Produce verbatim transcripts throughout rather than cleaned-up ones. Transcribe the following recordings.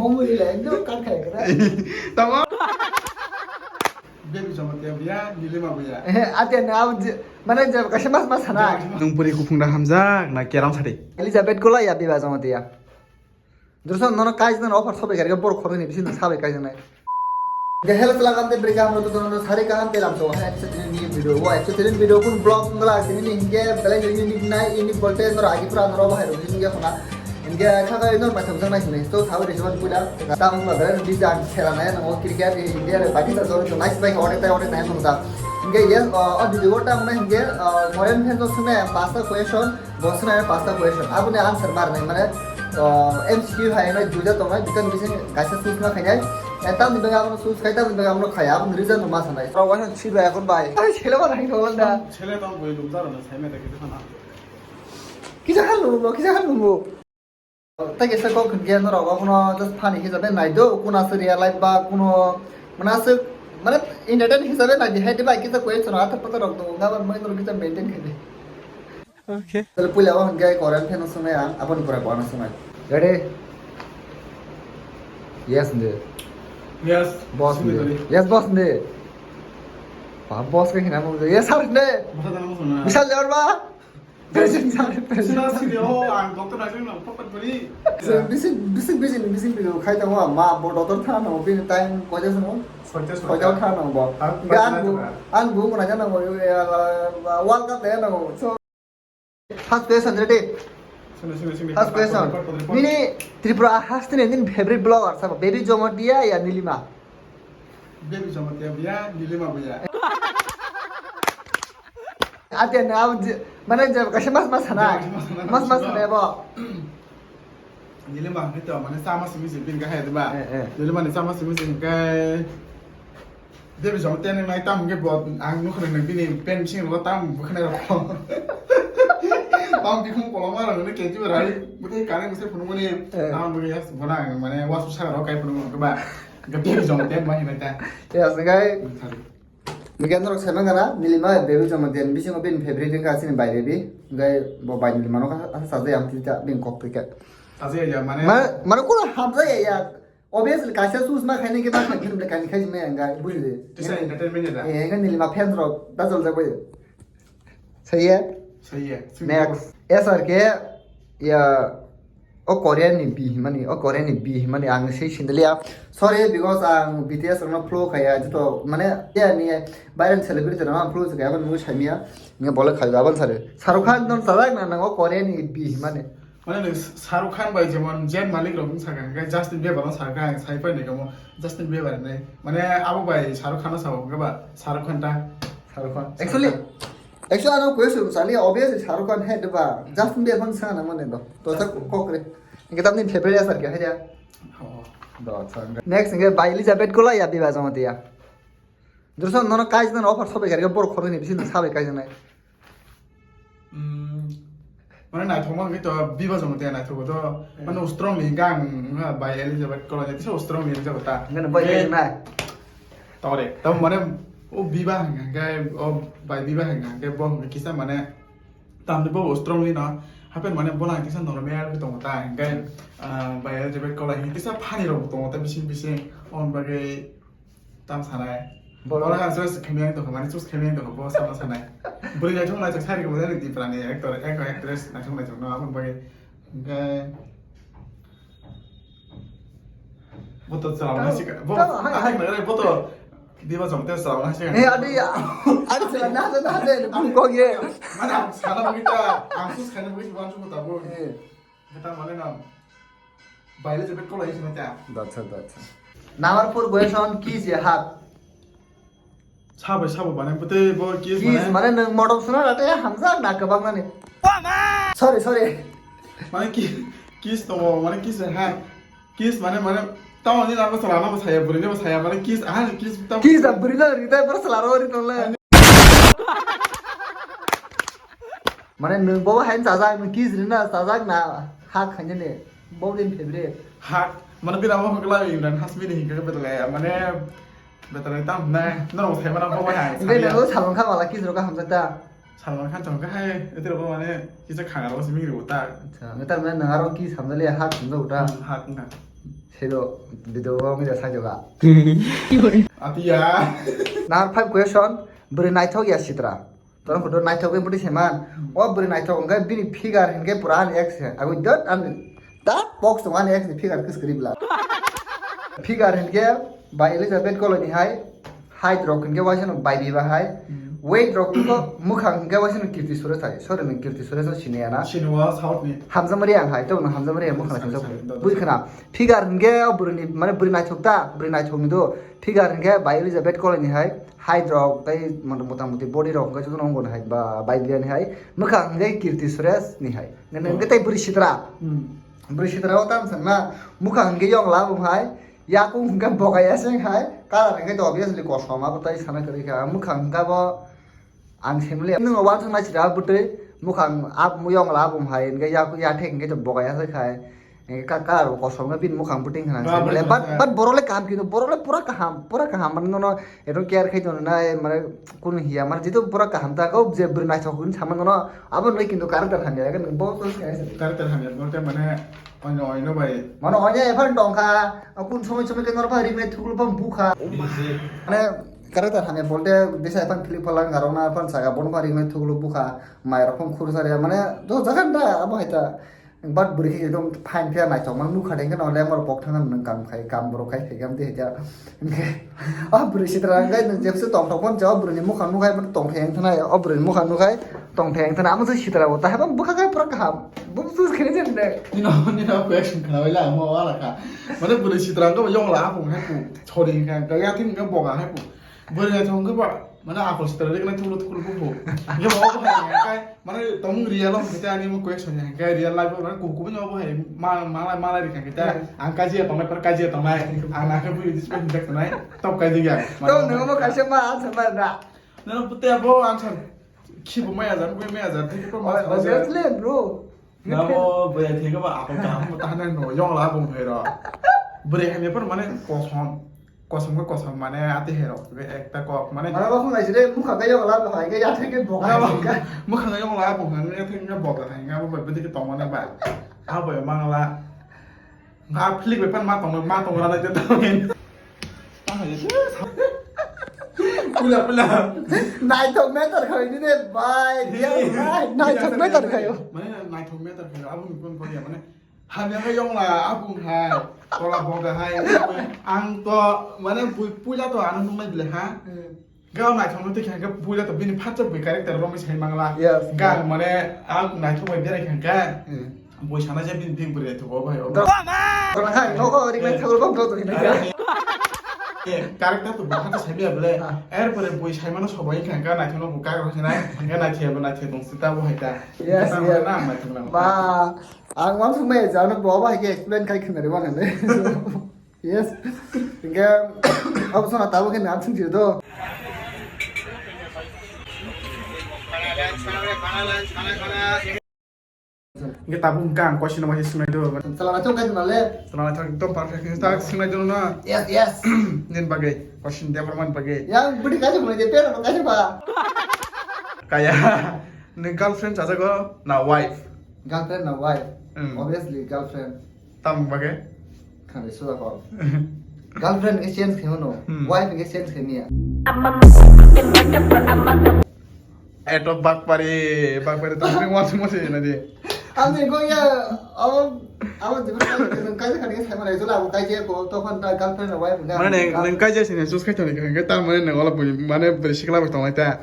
Momori le ekdom kan khai kra. Tamo. Baby Jamatia buya, Nilima buya. Eh, ate na, ab je, mane je kaisa mas mas sana. Nwng puri kuphung da hamjak na keram sari. Elizabeth Kola ya Baby Jamatia. Durson nono kaisa nono offer sobai kari borok khoroknwi ni bisingo sabai kaisa nai. Ge hello selamat de brika hamro to nono sari kaham telam so hai episode ni video wa episode ni video kun vlog ngala sini ni hinge belai ni ni nai ini bolte nor agi pura nor bahai ro hinge khona. Hinge kha ga nor paitham jang nai sini to sabai de sobat pula. Ta hum ba belai ni jang khela nai no cricket ni hinge baki ta jor to nice bai ore tai ore nai no ta. Hinge yes o video ta mane hinge Korean fan to sene pasta question. Bo swnai pasta question. Aboni answer mar nai mane, o, M C Q hai nai duita tongnai, duita ni bising kaisa choose ma khainai. Eh, tamni bagwi abono choose khai, tamni bagwi abono khaya, aboni reason no ma sanai. Rok waisa si bai akon bai. Ai, sele ma nai thok landa. Sele tong boi lum jaro na sai me ta kisa khana. Kisa khan lumo, kisa khan lumo. Tai kisa kok khun ge norok abono just funny hisabe nai do, kuna se real life ba kuno mana se mane entertain hisabe nai di hai de bai kisa question athar pathar rok do, ngabar mai norok kisa maintain khai de. Okay. Tale puila o hwnkhai Korean fan no swngnai ang, aboni pore bo ano swngnai. Ready? Yes, hindi. Yes. Boss, hindi. Yes, boss, hindi. Pa boss ke hina mo. Yes, sir, hindi. Bishal Debar ba? Present, sir, present. Sila sini, oh, ang doctor na sini, papat bari. Bising, bising, bising, bising, bising, khai tong ma, bo doctor thang no, bini time koja sano. Koja sano. Koja thang no bo. Ang bu, ang bu mana jana mo, World Cup ya no. So, First question, ready? Sini, sini, sini. First question. Nini Tripura hasteni nini favorite blogger sabo? Baby Jamatia ya Nilima? Baby Jamatia buya, Nilima buya. Ate na, mane je kaisa mas mas sana. Mas mas sana bo. Nilima hwnkhe to mane chama simi se bini kahai de ba. Eh, eh. Nilima ni chama simi se hwnkhe Debi jong teneng nai tam hwnkhe bo ang nukho nang bini pen bising rok tam bwkhanai rok. Tam bikhung koloma rok hwnwi keti bai rai bwtwi kanwi bwsai phunukmani. Eh. Ang bwkhe yak bwna ang mane wasu saka rok kai phunukmani ba. Hwnkhe debi jong ten ma hinai ta. Yes, guys. Thari. Hwnkhe norok sai mangana Nilima Baby Jamatia ni bisingo bini favorite wngkha chini bai Baby. Hwnkhe bo bai Nilima no kha sajai ang tita bini kok twi khe. Sajai ya mane. Mane kuno hamjai ya. Obviously, kaisa choose ma khainai khe ma khainai khe kaini khai maya hwnga, bujidi. Tisa entertainment ya da? Eh, hwnga Nilima fans rok da jol jagwi. Saiya? Saiya. Next. Yes, sir, ke ya, o Korean ni bi himani, o Korean ni bi himani ang sei sindaliya. Sorry, because ang B T S rokno flow khaya, joto, mane, ya ni, Bayern celebrity rokno ang flow khaya, aboni mungwi saimiya. Nge bole khaya, abon sare. Shahrukh Khan don sajak na, nang o Korean ni bi himani. Mane nwng Shahrukh Khan bai jemon Zayn Malik rok wng sakha, hwnkhe Justin Bieber no sakha, ang sai phai nai kamo Justin Bieber hinwi. Mane abo bai Shahrukh Khan no sao, hwnkhe ba Shahrukh Khan ta. Shahrukh Khan. Actually, actually ano question sani obviously Shahrukh Khan hai ba Justin Bieber no sakha nang mane do. To sa kok re. Hwnkhe tamni favorite asar khe hai ya. Oh. Do, acha. Next hwnkhe bai Elizabeth Kola ya Baby Jamatia. Durson nono kaisa nono offer sobai kha, borok khoroknwi ni bisingo sabai kaisa nai. Mm, mane naithokma hwnkhe to Baby Jamatia naithogo to, eh, mane strongly hwnkhe ang, wngkha bai Elizabeth Kola ni kisa strongly hwnjago ta. Hwnkhe no bai hwnkhe nai. Tore, tamo mane o Baby hwnkha hwnkhe o bai Baby hwnkha hwnkhe bo hwnkhe kisa mane tamni bo strongly no happen mane bono ang kisa normal khe tongo ta hwnkhe, ah, bai Elizabeth Kola hwnkhe kisa funny rok tongo ta bising bising on bagwi. Tam sanai. Borok ang choice khaimani tongkha, mane choose khaimani tongkha, bo sama sanai. Bwrwi naithok naithok sari kabo jani Tiprani actor, actor, actress naithok naithok no, aboni bagwi. Hwnkhe bo to chwla mani sika, bo, tamo, hai, hai. Ang nagare bo to Baby Jamatia chwla mani sika. Eh, adi ya. Adi chwla na, na, na, na, bung kok ye. Mane ang sana bagwi ta, ang choose khaina bagwi se uansukgo tabuk. Eh. Khe ta mane no. Baile je bet kolai sini ta. Dacha, dacha. Number four question, kiss ya hug? Sabo, sabo, mane bwtwi bo kiss. Kiss mane? Mane nwng motom suna rate hamjak na kwbang nani. Sorry, sorry. Mane ki-, kiss tongo, mane kiss ya hug. Kiss mane, mane tamo ni nang bo sala, nang bo saya, bwrwi ni bo saya, mane kiss, ah, kiss tamo. Kiss da bwrwi na ri tai, bwrwi sala ro ri tole. Mane nwng bo hai chajak, nwng kiss rina chajak na, hug khainani, bo bini favorite. Hug, mane bini amo hwnkhe lai Imran Hashmi ni hwnkhe betalai, mane betalai tam hwnai, norok sai mane bo hai. Bini bo Salman Khan wala kiss rok hamjak ta. Salman Khan chong khe hai, etirok mane kisa khanga rok simi rw ta. Acha, nge tar mane nwng aro kiss hamjali hug hamjak ta. Hmm, hug wngkha. Sedo video o wngya sajoga. Atiya. Number five question, bwrwi naithok ya sitra? Tono khudu naithok bai bwtwi se man. O bwrwi naithok hwnkhe bini figure hinkhe pura ani ex se. Agwi dot ani ta box tongo ani ex ni figure kwskwrwi bwla. Figure hinkhe bai Elizabeth Colony hai. Height rok hinkhe waisa no bai biba hai. Hmm. Weight rok hinkhe mwkhang hinkhe waisa no Kirti Suresh hai. Sorry, nwng Kirti Suresh no siniya na. Siniwa South ni. Hamjamari ang hai, to nwng Hamjamari ang mwkhang Sorry, siniya. Sorry, dot, Bui dot. Khna. Figure hinkhe o bwrwi ni, mane bwrwi naithok ta, bwrwi naithok ni do. Figure hinkhe bai Elizabeth Colony hai. Height rok tei mota-, motamuti body rok hinkhe jotono wngkha hai ba bai biya ni hai. Mwkhang hinkhe Kirti Suresh ni hai. Nang Oh. hinkhe tei bwrwi sitra. Hmm. Bwrwi sitra o tamo sanna. Mwkhang hinkhe yong labum hai. Yakung hwnkhe boga yaseng hai, colour hwnkhe to obviously kosom, abo tai sana kwrwi kha. Mwkhang hwnkhe bo ang semle. Nwng uansuk nai sida bwtwi mwkhang ab muyong la abum hai, hwnkhe yak-, yathek hwnkhe to boga yasek hai. Hwnkhe ka-, colour bo kosom khe bini mwkhang bwtwi hwnka Ba, semle. ba, But, ba. but borok le kaham kintu, borok le pura kaham, pura kaham. Mane nono eto care khai tongnai, mane kunu hiya, mane jitu pura kaham ta kho, je bwrwi naithok hwnwi sama nono, abo nai kintu character hamya, kan bo to se. Character hamya, bolte mane Oino, oino bai. Mano oino ephano tongkha, kun somoi somoi khe norokha ringnai thuklu phang bukha. Bisi. Mane character hamya bolte besa ephano philip phalang garona ephano saka bono pha ringnai thuklu bukha. Mai rok phang khur sari mane do jagan da abo hai ta. But bwrwi khe ekdom fine khe naithok man nukha dengkhe no lemar pok thang nang kam khai kam borok khai khai kam de ja. O bwrwi sitra hwnkhe nwng jepse tongthok phano je o bwrwini mwkhang nukhai tongthai wng thanai, o bwrwini mwkhang nukhai tongthai wng thanai, amo se sitra bo tahai bwkha khe pura kaham, bo bwswk khe nini de. Nino, nino question khna bai la, mo wala kha. Mane bwrwi sitra hwnkhe bo yong la hapung hai pu, chori hwnkhe hwnkhe yathing hwnkhe boga hai pu. Bwrwi naithok hwnkhe ba, mane akol sitra riknai thuklu thuklu bubu. Hwnkhe bo bo hai hwnkhe Mane tongmung real o hwnkhe ani mo question ya hwnkhe real life o mane kubu kubu no bo hai ma-, malai, malai rikha hwnkhe ta. Hmm. Ang kaji ya tongnai, par kaji ya tongnai. Ang nakhe bui dis pen hwnkhe tongnai. Top kaji ya. To nang mo kaisa ma answer ma na. Nang pute abo answer. Khibo maya jan, bui maya jan, thik ko ma. Obviously, bro. Namo bui thik ba ako kam. Mo ta na no yong la bung hai ro. Bure hani par mane kosom. Kosom ko kosom mane ati hero, be ekta kok mane. Mane ba khung lai sire mukha ga yong la ba hai ga ya thek ke boga. Mukha ga yong la bo hang ya thek ga boga hai ga bo bedi ke tong mane ba. A bo mang la. Nga phlik be pan ma tong ma tong ra na te tong. Pula pula. Naithok meter khai ni de bai. Naithok meter khai. Mane naithok meter khai abo ni kon ko ya mane. Hamya khe yong la abung hai, tola boga hai, ang to mane bui puila to ano nungnai bile ha. Hmm. Gao naithok no tikhe hwnkhe puila to bini phatsa bui character romwi sai mangla. Yes. Ga mane ang naithok bai berai kha hwnkhe. Hmm. Bui sana je bini big bwrwi naithok o bai o. Kono hai, nogo ring naithok bom to to hinai. Are, eh, character to bui phatsa sai bia bile. Ah. Er pore bui sai mano sobai kha hwnkhe naithok no bui kar rok hinai. Hwnkhe naithok bo naithok tong sita bo hai ta. Yes, yes. Na naithok na. Ba. Ang uansuk maya je ano bo abo hai khe explain khai khna rw mani. Yes. Hingke abo sona tabuk khe nang sing do. Hingke tabuk hingke ang question no waisa swngwi do. Chala na chong khai khna le. Chala na chong ekdom perfect. Hingke tak swngwi do no. Yes, yes. Nini bagwi question department bagwi. Yang budi kaisa budi je pero kaisa ba. Kaya. Ni girlfriend chajago na wife? Girlfriend na wife? Hmm. Obviously girlfriend. Tamo bagwi? Khani suda kok. Girlfriend ke change khe mano, hmm, wife ke change khe miya. Eto bakpari, bakpari to bring once more na di. Ang ni ko ya, abo, abo jibin kai, kai khani sai mara itola abo kai je ko, to kon ta girlfriend na wife na. Mane nang kai je sini sus kai toni kai ta mane nang ola buni, mane beri sikla bai tong lai ta.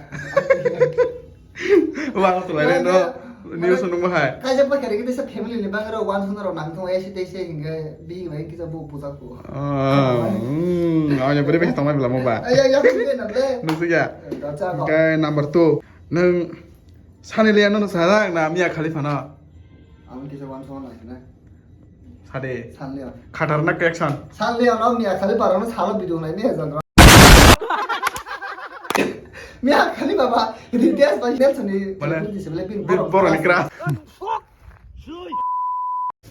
Wah, tu lain no. News nung bahai. Kaisa pa kari kita family ni bang ro wan sun ro nang thong esi te se hingga bi ngai kita bu puja ku. Ah, hmm, awalnya beri beri tong lai belamo ba. Ay ay ay, hindi na le. Nung siya. Gacha ko. Hingke number two. Nung Sunny Leon no sana na Mia Khalifa na. Ang kisa wan sun na. Sade. San Leon. Khatarnak action. San Leon no Mia Khalifa ro no salo video nai ne jan. Mia Khalifa ba, Ritesh ba, Nelson ni. Mane, Ritesh ni sebele bin bit borok borok ni kra.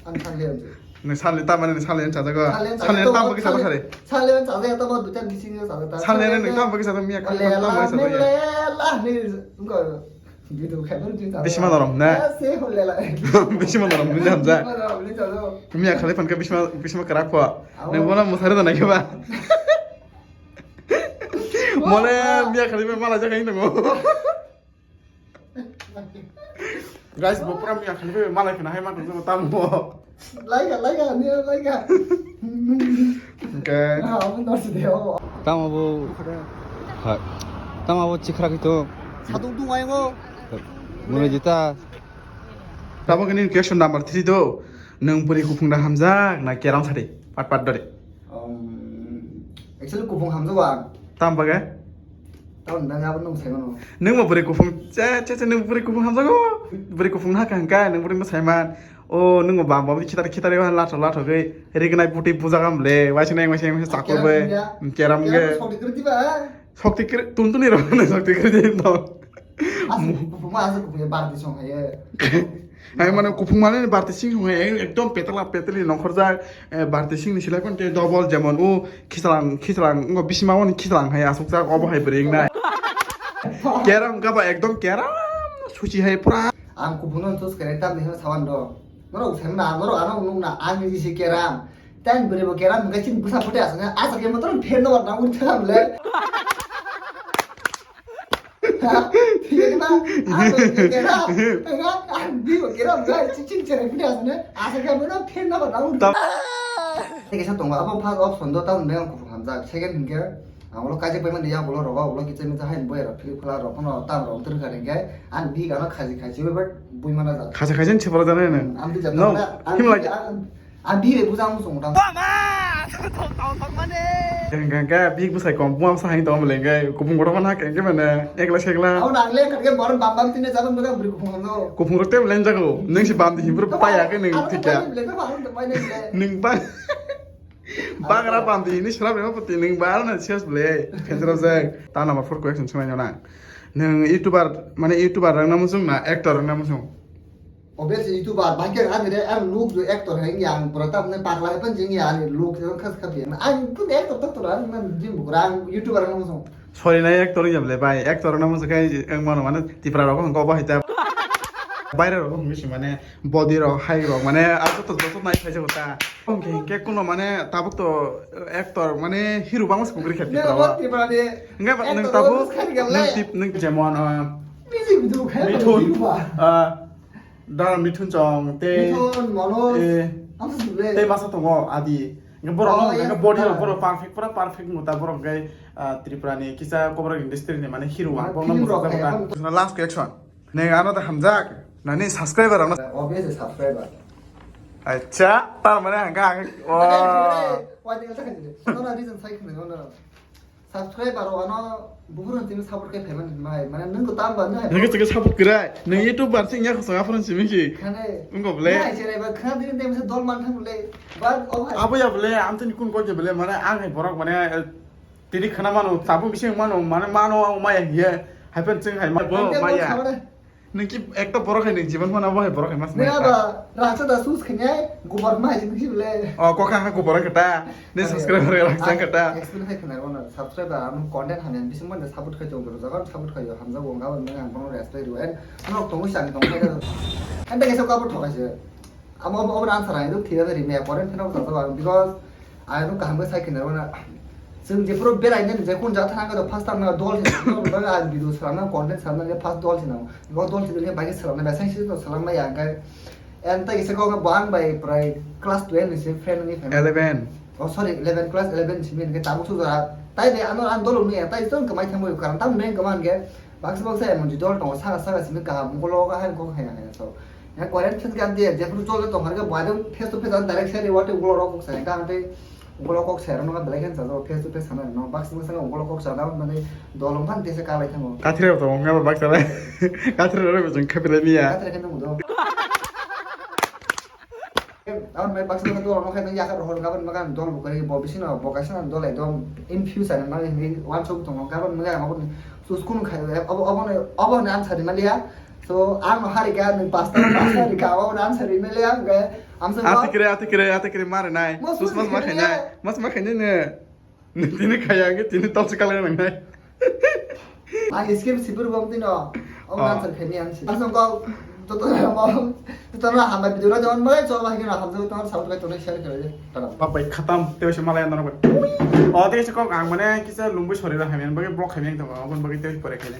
Ang San Leon je. Ni San Leon ta mane ni San Leon chajago. San Leon chajago. San Leon ta bagi sabo sare. San Leon chajago ta ba duta bising chajago ta. San Leon ni ta bagi sabo Mia Khalifa ta bagi sabo ya. Lela ni, enggak. Bisma norom ne? Bisma norom ne hamjak. Miya khali phan khe bisma, bisma kwrak pho. Nang bono mwsari da nai khe ba? Mole miya khali phan mala jaga hingo. Guys, bo pura miya khali phan mala khna hai ma tong tamo. Laika, laika, ni laika. Okay. Ah, omo norsi de omo. Tamo bo. Hai. Tamo bo chikra kito. Sadung tu wai bo. Mune jita. Tamo kini question number three do. Nung puri kuphung da hamjak na kerang sari. Pat pat dore. Um, actually kuphung hamjak wa. Tam baga? Tam nang abo nung sai mano. Nung mo bwrwi kuphung, che, che, che, nung bwrwi kuphung hamjago. Bwrwi kuphung ha kang ka, nung bwrwi mo sai man. O, nung mo bam bam khitar khitar yo latho latho gei. Rignai puti puja gam le, waisi nai waisi nai chaklo be. Keram ya. Keram ge. Keram sokti kri diba. Sokti kri, tun tun ni ro, sokti kri di to. Asuk kuphung ma asuk kuphung ya bar di song hai. Hai mane kuphung mane barti sing hwnwi ekdom petla petli nongkhorjak, eh, barti sing ni silai phano tei double jemon o khichlang khichlang wngkha bisima oni khichlang hai asukjak obo hai bwrwi wngnai. Keram wngkha ba ekdom keram suchi hai pura. Ang kuphung no tus kare tam ni sawan do. Norok sai na norok ano nuk na ang ni si keram. Tan bwrwi bo keram hwnkhe chini bwsa photo asana asake motor pher no na ur thang le. Thik ba, ang bo kera, ang, ang bi bo kera, ang ching ching chere pide asne, asa khe bono phen na ba daun. Tam- Thik sa tongo, abo first option do, taun beng kuphung hamjak. Second hingke, ang ulo kaijak pai mani ya, ulo rogo, ulo kichai misa hai boy ro, philip phala ro, kono tam ro, ter kare hingke, ang bi gano khaji khaji, but bui mana jak. Khaji khaji ni chepra jana ne? Ang bi jak. No, na, ang him bi, like ang, Ang bihik bai bujang muchung tang. Hingke, hingke, bihik bwsai kom, buma bwsa hai tong bole, hingke, kupung kotor phano hake, hingke mane, ekla sekla. Abo nang le, hingke borok bam bam tine jaban bwkha bwrwi kupung hamno. Kupung rok tei bole jago, nung si bam di himbru paya ke nung thika. Nung ba, bagra bam di hini sra bema pati, nung ba na sias bole, khenjra jai, ta number four question sunai nang. Nung YouTuber, mane YouTuber rang na muchung na, actor rang na muchung? Obviously, YouTuber, bahai khe ani re, ani look do actor hai wngya, ang pura tamni pakla hai phan jengya, ani look do khas kha biya. Ang tun actor toktor ang nan jing bukra, ang YouTuber ang mosong. Sorry na actor ya ble bai, actor na mosong kai ang mano mane Tipra rok ko bahai ta. Baire rok misi mane body rok hai rok mane ato to to nai phai jago ta. Ong ke ke kuno mane tabuk to actor mane hero bang mosong kri khet Tipra rok. Tipra de. Ngai ba nang actor tabuk rok khari gale. Nang tip nang jemon, ah, Music video khai Mithun, hero ba. Ah, Dara Mithun Chong tei Mithun, Manoj, eh, ang sa sule. Tei masa tongo Adi. Hingke borok oh, no, yes, hingke body rok ah. Borok perfect, pura perfect muta borok hingke, ah, Tripura ni kisa Kokborok industry ni mane hero ah, ang borok no film rok muchajak khai ta. Ang last question. Neng ano ta hamjak. Nani subscriber ano. Obviously subscriber. Acha, tar mane hingke ang. Mane, oh. Mane, why the hell? No, no, reason sai khna, no, no. Subscriber rok ano buphuru tini support khe phaimani mai. Mane nwng kwtal ba nwng hai. Nwng khe support kwrai. Nwng YouTuber sing ya khosong aphuru simi ki. Khane. Wngkho ble. Nwng hai cherai ba khana dini demi se dol man thang le. Ba o hai. Abo ya ble, amtini kun ko je ble, mane ang hai borok mane, eh, tini khana mano, tabuk bising mano, mane mano ang maya hiye. Hai pen chwng hai ma bo maya. Nwng ki ekta borok hai nwng jiban phano abo hai borok hai mas nai. Nang ba rasa da sus khanya gubor ma hai nwng ki ble. O kokha ha gubor kata. Ni subscriber rok rang sang kata. Explain hai khana ro na subscriber ang content hamya bising man da support khai tong jaga support khai hamja wong ga ban ang bono respect ro en. Nok tongo sang tong khai da. Kan da kesa ka bo thokai se. Amo abo abo answer hai do thira da ri me pore phano jaga because Ang no kaham khe sai khna rwna. Chwng jephuru berai nani je kun jagha thang khe first time na dol se nang, dol se nang, video swnam nang, content swnam nang, first dol se nang. Bo dol se nang, bai swnam nang, bai sai se to swnam ya khe. And tai se ko bo ang bai prai class twelve ni se friend ni friend. Eleven. Oh sorry, eleven, class eleven simi ni tabuk su jora. Tai de ano an dol ni tai to kamai thang bo karan tam neng kaman khe. Baksa baksa emoji dol tongo, saka saka simi kaham, mokolo kaham kok haya haya so. Ya koyan khet gam dia, jephuru chole tong harga boy dong face to face ang direct sari wate ulo rok kok saya kaham te ulo kok saya rok belai khen sa face to face sana no baksa baksa ulo kok sana mane dol ong phan tese kalai thango. Kathre to ong ba baksa le. Kathre ro jeng khapile miya. Kathre khen tong do. Aboni bai baksa baksa dol no khaina yakar rohor gabon magan dol bo kari bo bisino bo kaisa dol ekdom in future na hinwi wansuk tongo gabon magan aboni suskun khai abo abo abo na answer maliya. So ang hari ka nung pasta pasta hari ka abo na answer maliya ga amsa atikre atikre atikre mare nai sus mas ma khainai mas ma khainai ne. Nung tini khaya hwnkhe tini topsi kalai nangnai. Ang script sipir bom tino. Oh, oh, answer khaini ang si. Asong kok joto joto na hambai video na jon bai chok bai kena hamjak tong sabuk kai tong share kare. Tara. Bak bai khatam tei se malai norok bai. O tei se kok ang mane kisa lungwi sori ra hamya bagwi block hamya tong abon bagwi tei pore khaini.